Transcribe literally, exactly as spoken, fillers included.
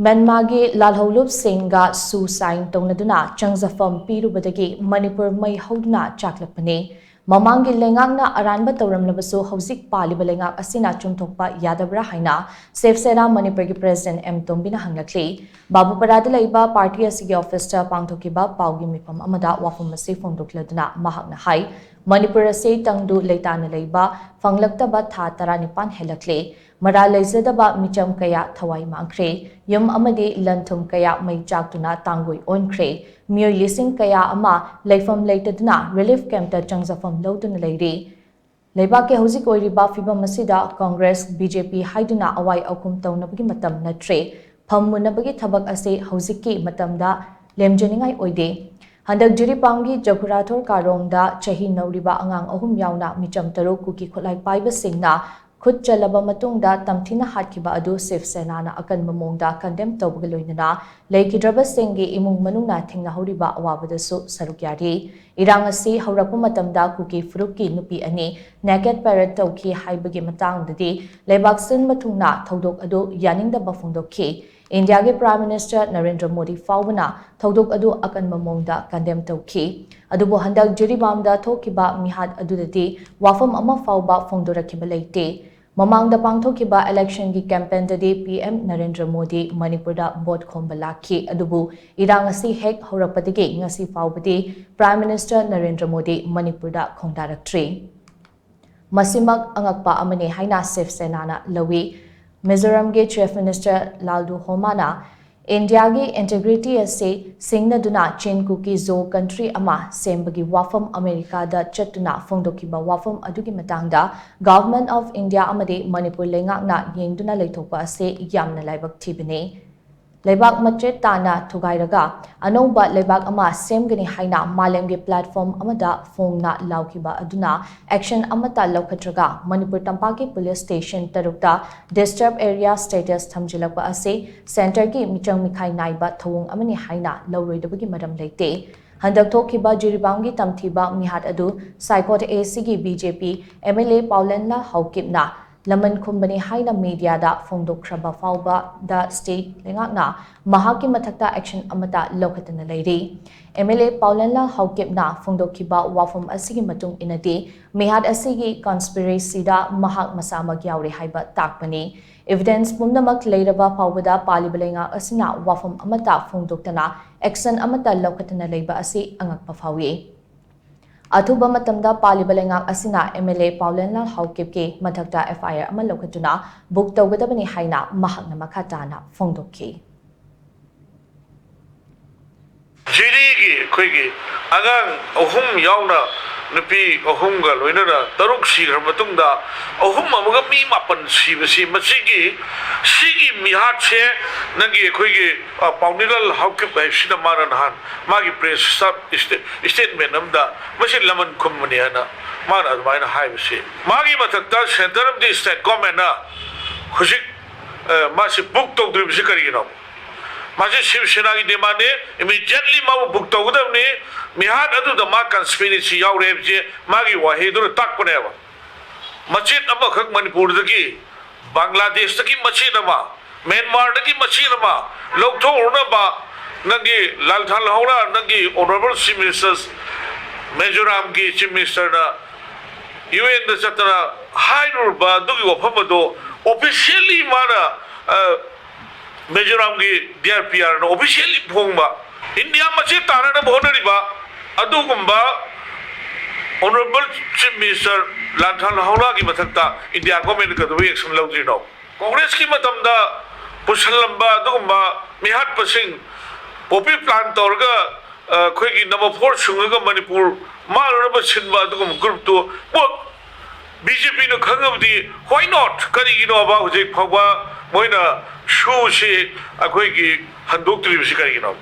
ꯃ꯭ꯌꯥꯟꯃꯥꯔꯒꯤ ꯂꯥꯜꯍꯧꯂꯨꯞꯁꯤꯡꯒ ꯁꯨ ꯁꯥꯏꯟ ꯇꯧꯅꯗꯨꯅ ꯆꯪꯖꯐꯝ ꯄꯤꯔꯨꯕꯗꯒꯤ ꯃꯅꯤꯄꯨꯔ ꯃꯩ ꯍꯧꯗꯨꯅ ꯆꯥꯛꯂꯛꯄꯅꯤ꯫ ꯃꯃꯥꯡꯒꯤ ꯂꯩꯉꯥꯛꯅ ꯑꯔꯥꯟꯕ ꯇꯧꯔꯝꯂꯕꯁꯨ, ꯍꯧꯖꯤꯛ ꯄꯥꯜꯂꯤꯕ ꯂꯩꯉꯥꯛ ꯑꯁꯤꯅ ꯆꯨꯝꯊꯣꯛꯄ ꯌꯥꯗꯕ꯭ꯔꯥ ꯍꯥꯏꯅ ꯁꯤꯕ ꯁꯦꯅꯥ ꯃꯅꯤꯄꯨꯔꯒꯤ ꯄ꯭ꯔꯦꯁꯤꯗꯦꯟꯠ ꯑꯦꯝ ꯇꯣꯝꯕꯤꯅ ꯍꯪꯂꯛꯂꯤ꯫ ꯕꯥꯕꯨꯄꯥꯔꯥꯗ ꯂꯩꯕ ꯄꯥꯔꯇꯤ ꯑꯁꯤꯒꯤ ꯑꯣꯐꯤꯁꯇ ꯄꯥꯡꯊꯣꯛꯈꯤꯕ ꯄꯥꯎꯒꯤ ꯃꯤꯐꯝ ꯑꯃꯗ ꯋꯥꯐꯝ ꯑꯁꯤ ꯐꯣꯡꯗꯣꯛꯂꯗꯨꯅ ꯃꯍꯥꯛꯅ ꯍꯥꯏ, ꯃꯅꯤꯄꯨꯔ ꯑꯁꯤ ꯇꯪꯗꯨ ꯂꯩꯇꯥꯅ ꯂꯩꯕ ꯐꯪꯂꯛꯇꯕ ꯊꯥ ꯇꯔꯥꯅꯤꯄꯥꯟ ꯍꯦꯜꯂꯛꯂꯦ꯫ ꯃꯔꯥꯜ ꯂꯩꯖꯗꯕ ꯃꯤꯆꯝ ꯀꯌꯥ ꯊꯋꯥꯏ ꯃꯥꯡꯈ꯭ꯔꯦ꯫ ꯌꯨꯝ ꯑꯃꯗꯤ ꯂꯟ ꯊꯨꯝ ꯀꯌꯥ ꯃꯩ ꯆꯥꯛꯇꯨꯅ ꯇꯥꯡꯒꯣꯏ ꯑꯣꯟꯈ꯭ꯔꯦ꯫ ꯃꯤꯑꯣꯏ ꯂꯤꯁꯤꯡ ꯀꯌꯥ ꯑꯃ ꯂꯩꯐꯝ ꯂꯩꯇꯗꯨꯅ ꯔꯤꯂꯤꯐ ꯀꯦꯝꯞꯇ ꯆꯪꯖꯐꯝ ꯂꯧꯗꯨꯅ ꯂꯩꯔꯤ꯫ ꯂꯩꯕꯥꯛꯀꯤ ꯍꯧꯖꯤꯛ ꯑꯣꯏꯔꯤꯕ ꯐꯤꯕꯝ ꯑꯁꯤꯗ ꯀꯪꯒ꯭ꯔꯦꯁ, ꯕꯤ ꯖꯦ ꯄꯤ ꯍꯥꯏꯗꯨꯅ ꯑꯋꯥꯏ ꯑꯈꯨꯝ ꯇꯧꯅꯕꯒꯤ ꯃꯇꯝ ꯅꯠꯇ꯭ꯔꯦ꯫ ꯐꯝ ꯃꯨꯟꯅꯕꯒꯤ ꯊꯕꯛ ꯑꯁꯤ ꯍꯧꯖꯤꯛꯀꯤ ꯃꯇꯝꯗ ꯂꯦꯝꯖꯅꯤꯡꯉꯥꯏ ꯑꯣꯏꯗꯦ꯫ ꯍꯟꯗꯛ ꯖꯤꯔꯤꯕꯥꯝꯒꯤ ꯖꯈꯨꯔꯥꯊꯣꯔ ꯀꯥꯔꯣꯡꯗ ꯆꯍꯤ ꯅꯧꯔꯤꯕ ꯑꯉꯥꯡ ꯑꯍꯨꯝ ꯌꯥꯎꯅ ꯃꯤꯆꯝ ꯇꯔꯨꯛ ꯀꯨꯀꯤ ꯈꯨꯠꯂꯥꯏ ꯄꯥꯏꯕꯁꯤꯡꯅ ꯈꯨꯠ ꯆꯜꯂꯕ ꯃꯇꯨꯡꯗ ꯇꯝꯊꯤꯅ ꯍꯥꯠꯈꯤꯕ ꯑꯗꯨ ꯁꯤꯕ ꯁꯦꯅꯥꯅ ꯑꯀꯟꯕ ꯃꯑꯣꯡꯗ ꯀꯟꯗꯦꯝ ꯇꯧꯕꯒ ꯂꯣꯏꯅꯅ ꯂꯩꯈꯤꯗ꯭ꯔꯕꯁꯤꯡꯒꯤ ꯏꯃꯨꯡ ꯃꯅꯨꯡꯅ ꯊꯦꯡꯅꯍꯧꯔꯤꯕ ꯑꯋꯥꯕꯗꯁꯨ ꯁꯔꯨꯛ ꯌꯥꯔꯤ꯫ ꯏꯔꯥꯡ ꯑꯁꯤ ꯍꯧꯔꯛꯄ ꯃꯇꯝꯗ ꯀꯨꯀꯤ ꯐꯨꯔꯨꯞꯀꯤ ꯅꯨꯄꯤ ꯑꯅꯤ ꯅꯦꯀꯦꯠ ꯄꯦꯔꯦꯗ ꯇꯧꯈꯤ ꯍꯥꯏꯕꯒꯤ ꯃꯇꯥꯡꯗꯗꯤ ꯂꯩꯕꯥꯛ ꯁꯤꯟꯕ ꯊꯨꯡꯅ ꯊꯧꯗꯣꯛ ꯑꯗꯨ ꯌꯥꯅꯤꯡꯗꯕ ꯐꯣꯡꯗꯣꯛꯈꯤ꯫ ꯏꯟꯗꯤꯌꯥꯒꯤ ꯄ꯭ꯔꯥꯏꯝ ꯃꯤꯅꯤꯁꯇꯔ ꯅꯔꯦꯟꯗ꯭ꯔ ꯃꯣꯗꯤ ꯐꯥꯎꯕꯅ ꯊꯧꯗꯣꯛ ꯑꯗꯨ ꯑꯀꯟꯕ ꯃꯑꯣꯡꯗ ꯀꯟꯗꯦꯝ ꯇꯧꯈꯤ꯫ ꯑꯗꯨꯕꯨ ꯍꯟꯗꯛ ꯖꯤꯔꯤꯕꯥꯝꯗ ꯊꯣꯛꯈꯤꯕ ꯃꯤꯍꯥꯠ ꯑꯗꯨꯗꯗꯤ ꯋꯥꯐꯝ ꯑꯃ ꯐꯥꯎꯕ ꯐꯣꯡꯗꯣꯔꯛꯈꯤꯕ ꯂꯩꯇꯦ꯫ ꯃꯃꯥꯡꯗ ꯄꯥꯡꯊꯣꯛꯈꯤꯕ ꯏꯂꯦꯛꯁꯟꯒꯤ ꯀꯦꯝꯄꯦꯟꯗꯗꯤ ꯄꯤ ꯑꯦꯝ ꯅꯔꯦꯟꯗ꯭ꯔ ꯃꯣꯗꯤ ꯃꯅꯤꯄꯨꯔꯗ ꯚꯣꯠ ꯈꯣꯝꯕ ꯂꯥꯛꯈꯤ꯫ ꯑꯗꯨꯕꯨ ꯏꯔꯥꯡ ꯑꯁꯤ ꯍꯦꯛ ꯍꯧꯔꯛꯄꯗꯒꯤ ꯉꯁꯤ ꯐꯥꯎꯕꯗꯤ ꯄ꯭ꯔꯥꯏꯝ ꯃꯤꯅꯤꯁꯇꯔ ꯅꯔꯦꯟꯗ꯭ꯔ ꯃꯣꯗꯤ ꯃꯅꯤꯄꯨꯔꯗ ꯈꯣꯡꯗꯥꯔꯛꯇ꯭ꯔꯤ꯫ ꯃꯁꯤꯃꯛ ꯑꯉꯛꯄ ꯑꯃꯅꯤ ꯍꯥꯏꯅ ꯁꯤꯕ ꯁꯦꯅꯥꯅ ꯂꯧꯏ꯫ ꯃꯤꯖꯣꯔꯥꯝꯒꯤ ꯆꯤꯐ ꯃꯤꯅꯤꯁꯇꯔ ꯂꯥꯜꯗꯨꯍꯣꯃꯥꯅ ꯏꯟꯗꯤꯌꯥꯒꯤ ꯏꯟꯇꯤꯒ꯭ꯔꯤꯇꯤ ꯑꯁꯤ ꯁꯤꯡꯅꯗꯨꯅ ꯆꯤꯟ ꯀꯨꯀꯤ ꯖꯣ ꯀꯟꯇ꯭ꯔꯤ ꯑꯃ ꯁꯦꯝꯕꯒꯤ ꯋꯥꯐꯝ ꯑꯃꯦꯔꯤꯀꯥꯗ ꯆꯠꯇꯨꯅ ꯐꯣꯡꯗꯣꯛꯈꯤꯕ ꯋꯥꯐꯝ ꯑꯗꯨꯒꯤ ꯃꯇꯥꯡꯗ Government of India ꯑꯃꯗꯤ ꯃꯅꯤꯄꯨꯔ ꯂꯩꯉꯥꯛꯅ ꯌꯦꯡꯗꯨꯅ ꯂꯩꯊꯣꯛꯄ ꯑꯁꯤ ꯌꯥꯝꯅ ꯂꯥꯏꯕꯛ ꯊꯤꯕꯅꯤ꯫ ꯂꯩꯕꯥꯛ ꯃꯆꯦꯠ ꯇꯥꯅ ꯊꯨꯒꯥꯏꯔꯒ ꯑꯅꯧꯕ ꯂꯩꯕꯥꯛ ꯑꯃ ꯁꯦꯝꯒꯅꯤ ꯍꯥꯏꯅ ꯃꯥꯂꯦꯝꯒꯤ platform ꯑꯃꯗ ꯐꯣꯡꯅ ꯂꯥꯎꯈꯤꯕ ꯑꯗꯨꯅ action ꯑꯃꯠꯇ ꯂꯧꯈꯠꯇ꯭ꯔꯒ ꯃꯅꯤꯄꯨꯔ ꯇꯝꯄꯥꯛꯀꯤ ꯄꯨꯂꯤꯁ ꯁ꯭ꯇꯦꯁꯟ ꯇꯔꯨꯛꯇ ꯗꯤꯁꯇꯔꯕ ꯑꯦꯔꯤꯌꯥ ꯁ꯭ꯇꯦꯇꯁ ꯊꯝꯖꯤꯜꯂꯛꯄ ꯑꯁꯤ ꯁꯦꯟꯇꯔꯒꯤ ꯃꯤꯆꯪ ꯃꯤꯈꯥꯏ ꯅꯥꯏꯕ ꯊꯧꯑꯣꯡ ꯑꯃꯅꯤ ꯍꯥꯏꯅ ꯂꯧꯔꯣꯏꯗꯕꯒꯤ ꯃꯔꯝ ꯂꯩꯇꯦ꯫ ꯍꯟꯗꯛ ꯊꯣꯛꯈꯤꯕ ꯖꯤꯔꯤꯕꯥꯝꯒꯤ ꯇꯝꯊꯤꯕ ꯃꯤꯍꯥꯠ ꯑꯗꯨ ꯁꯥꯏꯀꯣꯠ ꯑꯦ ꯁꯤꯒꯤ B J P M L A ꯄꯥꯎꯂꯦꯟꯂꯥ ꯍꯥꯎꯀꯤꯞꯅ ꯂꯃꯟ ꯈꯨꯝꯕꯅꯤ ꯍꯥꯏꯅ ꯃꯤꯗꯤꯌꯥꯗ ꯐꯣꯡꯗꯣꯛꯈ꯭ꯔꯕ ꯐꯥꯎꯕꯗ ꯁ꯭ꯇꯦꯠ ꯂꯩꯉꯥꯛꯅ ꯃꯍꯥꯛꯀꯤ ꯃꯊꯛꯇ ꯑꯦꯛꯁꯟ ꯑꯃꯠꯇ ꯂꯧꯈꯠꯇꯅ ꯂꯩꯔꯤ꯫ ꯑꯦꯝ ꯑꯦꯜ ꯑꯦ ꯄꯥꯎꯂꯦꯟꯂꯥꯜ ꯍꯥꯎꯀꯤꯞꯅ ꯐꯣꯡꯗꯣꯛꯈꯤꯕ ꯋꯥꯐꯝ ꯑꯁꯤꯒꯤ ꯃꯇꯨꯡ ꯏꯟꯅꯗꯤ, ꯃꯤꯍꯥꯠ ꯑꯁꯤꯒꯤ ꯀꯟꯁꯄꯤꯔꯦꯁꯤꯗ ꯃꯍꯥꯛ ꯃꯁꯥꯃꯛ ꯌꯥꯎꯔꯤ ꯍꯥꯏꯕ ꯇꯥꯛꯄꯅꯤ꯫ ꯏꯚꯤꯗꯦꯟꯁ ꯄꯨꯝꯅꯃꯛ ꯂꯩꯔꯕ ꯐꯥꯎꯕꯗ ꯄꯥꯜꯂꯤꯕ ꯂꯩꯉꯥꯛ ꯑꯁꯤꯅ ꯋꯥꯐꯝ ꯑꯃꯠꯇ ꯐꯣꯡꯗꯣꯛꯇꯅ ꯑꯦꯛꯁꯟ ꯑꯃꯠꯇ ꯂꯧꯈꯠꯇꯅ ꯂꯩꯕ ꯑꯁꯤ ꯑꯉꯛꯄ ꯐꯥꯎꯏ꯫ ꯑꯊꯨꯕ ꯃꯇꯝꯗ ꯄꯥꯜꯂꯤꯕ ꯂꯩꯉꯥꯛ ꯑꯁꯤꯅ ꯑꯦꯝ ꯑꯦꯜ ꯑꯦ ꯄꯥꯎꯂꯦꯟꯂꯥꯜ ꯍꯥꯎꯀꯤꯞꯀꯤ ꯃꯊꯛꯇ ꯑꯦꯐ ꯑꯥꯏ ꯑꯥꯔ ꯑꯃ ꯂꯧꯈꯠꯇꯨꯅ ꯕꯨꯛ ꯇꯧꯒꯗꯕꯅꯤ ꯍꯥꯏꯅ ꯃꯍꯥꯛꯅ ꯃꯈꯥ ꯇꯥꯅ ꯐꯣꯡꯗꯣꯛꯈꯤ꯫ ꯖꯤꯔꯤꯒꯤ ꯑꯩꯈꯣꯏꯒꯤ ꯑꯉꯥꯡ ꯑꯍꯨꯝ ꯌꯥꯎꯅ ꯅꯨꯄꯤ ꯑꯍꯨꯝꯒ ꯂꯣꯏꯅꯅ ꯇꯔꯨꯛ ꯁꯤꯈ꯭ꯔ ꯃꯇꯨꯡꯗ ꯑꯍꯨꯝ ꯑꯃꯒ ꯃꯤ ꯃꯥꯄꯟ ꯁꯤꯕꯁꯤ, ꯃꯁꯤꯒꯤ, ꯁꯤꯒꯤ ꯃꯤꯍꯥꯠꯁꯦ ꯅꯪꯒꯤ ꯑꯩꯈꯣꯏꯒꯤ, ꯑ, ꯄꯥꯎꯅꯤꯂꯥꯜ ꯍꯥꯎꯀꯤꯞ ꯍꯥꯏꯕꯁꯤꯅ ꯃꯥꯅ ꯅꯍꯥꯟ ꯃꯥꯒꯤ ꯄ꯭ꯔꯦꯁ ꯁ꯭ꯇꯥꯞ ꯏꯁꯇꯦ-, ꯏꯁꯇꯦꯠꯃꯦꯟ ꯑꯃꯗ ꯃꯁꯤ ꯂꯃꯟ ꯈꯨꯝꯕꯅꯤ ꯍꯥꯏꯅ ꯃꯥꯅ ꯑꯗꯨꯃꯥꯏꯅ ꯍꯥꯏꯕꯁꯤ, ꯃꯥꯒꯤ ꯃꯊꯛꯇ ꯁꯦꯟꯇꯔ ꯑꯃꯗꯤ ꯁ꯭ꯇꯦꯠ ꯒꯣꯔꯃꯦꯟꯅ ꯍꯧꯖꯤꯛ, ꯑ, ꯃꯥꯁꯤ ꯕꯨꯛ ꯇꯧꯗ꯭ꯔꯤꯕꯁꯤ ꯀꯔꯤꯒꯤꯅꯣ? ꯃꯁꯤ ꯁꯤꯕ ꯁꯦꯅꯥꯒꯤ ꯗꯤꯃꯥꯟꯅꯤ, ꯏꯃꯤꯗꯤꯌꯦꯠꯂꯤ ꯃꯥꯕꯨ ꯕꯨꯛ ꯇꯧꯒꯗꯕꯅꯤ꯫ ꯃꯤꯍꯥꯠ ꯑꯗꯨꯗ ꯃꯥ ꯀꯟꯁꯄꯤꯔꯦꯁꯤ ꯌꯥꯎꯔꯦ ꯍꯥꯏꯕꯁꯦ ꯃꯥꯒꯤ ꯋꯥꯍꯩꯗꯨꯅ ꯇꯥꯛꯄꯅꯦꯕ꯫ ꯃꯆꯦꯠ ꯑꯃꯈꯛ ꯃꯅꯤꯄꯨꯔꯗꯒꯤ, ꯕꯪꯒ꯭ꯂꯥꯗꯦꯁꯇꯒꯤ ꯃꯆꯦꯠ ꯑꯃ, ꯃ꯭ꯌꯥꯟꯃꯥꯔꯗꯒꯤ ꯃꯆꯦꯠ ꯑꯃ ꯂꯧꯊꯣꯛꯎꯅꯕ ꯅꯪꯒꯤ ꯂꯥꯜꯊꯥꯜ ꯍꯧꯔ, ꯅꯪꯒꯤ ꯑꯣꯅꯔꯦꯕꯜ ꯆꯤꯐ ꯃꯤꯅꯤꯁꯇꯔ ꯃꯤꯖꯣꯔꯥꯝꯒꯤ ꯆꯤꯐ ꯃꯤꯅꯤꯁꯇꯔꯅ ꯌꯨ ꯑꯦꯟꯗ ꯆꯠꯇꯅ ꯍꯥꯏꯔꯨꯔꯕ ꯑꯗꯨꯒꯤ ꯋꯥꯐꯝ ꯑꯗꯣ ꯑꯣꯐꯤꯁꯤꯌꯦꯜꯂꯤ ꯃꯥꯅ, ꯑ, ꯃꯤꯖꯣꯔꯥꯝꯒꯤ ꯗꯤ ꯑꯥꯔ ꯄꯤ ꯑꯥꯔꯅ ꯑꯣꯐꯤꯁꯤꯌꯦꯜꯂꯤ ꯐꯣꯡꯕ, ꯏꯟꯗꯤꯌꯥ ꯃꯆꯦꯠ ꯇꯥꯅꯅꯕ ꯍꯣꯠꯅꯔꯤꯕ ꯑꯗꯨꯒꯨꯝꯕ ꯑꯣꯅꯔꯦꯕꯜ ꯆꯤꯐ ꯃꯤꯅꯤꯁꯇꯔ ꯂꯥꯜꯊꯥꯜ ꯍꯧꯔꯥꯒꯤ ꯃꯊꯛꯇ ꯏꯟꯗꯤꯌꯥ ꯒꯣꯔꯃꯦꯟꯅ ꯀꯩꯗꯧꯕꯩ ꯑꯦꯛꯁꯟ ꯂꯧꯗ꯭ꯔꯤꯅꯣ? ꯀꯣꯡꯒ꯭ꯔꯦꯁꯀꯤ ꯃꯇꯝꯗ ꯄꯨꯁꯜꯂꯝꯕ ꯑꯗꯨꯒꯨꯝꯕ ꯃꯤꯍꯥꯠꯄꯁꯤꯡ, ꯄꯣꯄꯤ ꯄ꯭ꯂꯥꯟ ꯇꯧꯔꯒ, ꯑ, ꯑꯩꯈꯣꯏꯒꯤ ꯅꯝꯕꯔ ꯐꯣꯔ ꯁꯨꯡꯉꯒ ꯃꯅꯤꯄꯨꯔ ꯃꯥꯡꯅꯅꯕ ꯁꯤꯟꯕ ꯑꯗꯨꯒꯨꯝꯕ ꯒ꯭ꯔꯨꯞꯇꯨ ꯕꯤ ꯖꯦ ꯄꯤꯅ ꯈꯪꯉꯕꯗꯤ, why not? ꯀꯔꯤꯒꯤꯅꯣꯕ ꯍꯧꯖꯤꯛ ꯐꯥꯎꯕ ꯃꯣꯏꯅ ꯁꯨꯁꯤ ꯑꯩꯈꯣꯏꯒꯤ ꯍꯟꯗꯣꯛꯇ꯭ꯔꯤꯕꯁꯤ ꯀꯔꯤꯒꯤꯅꯣ?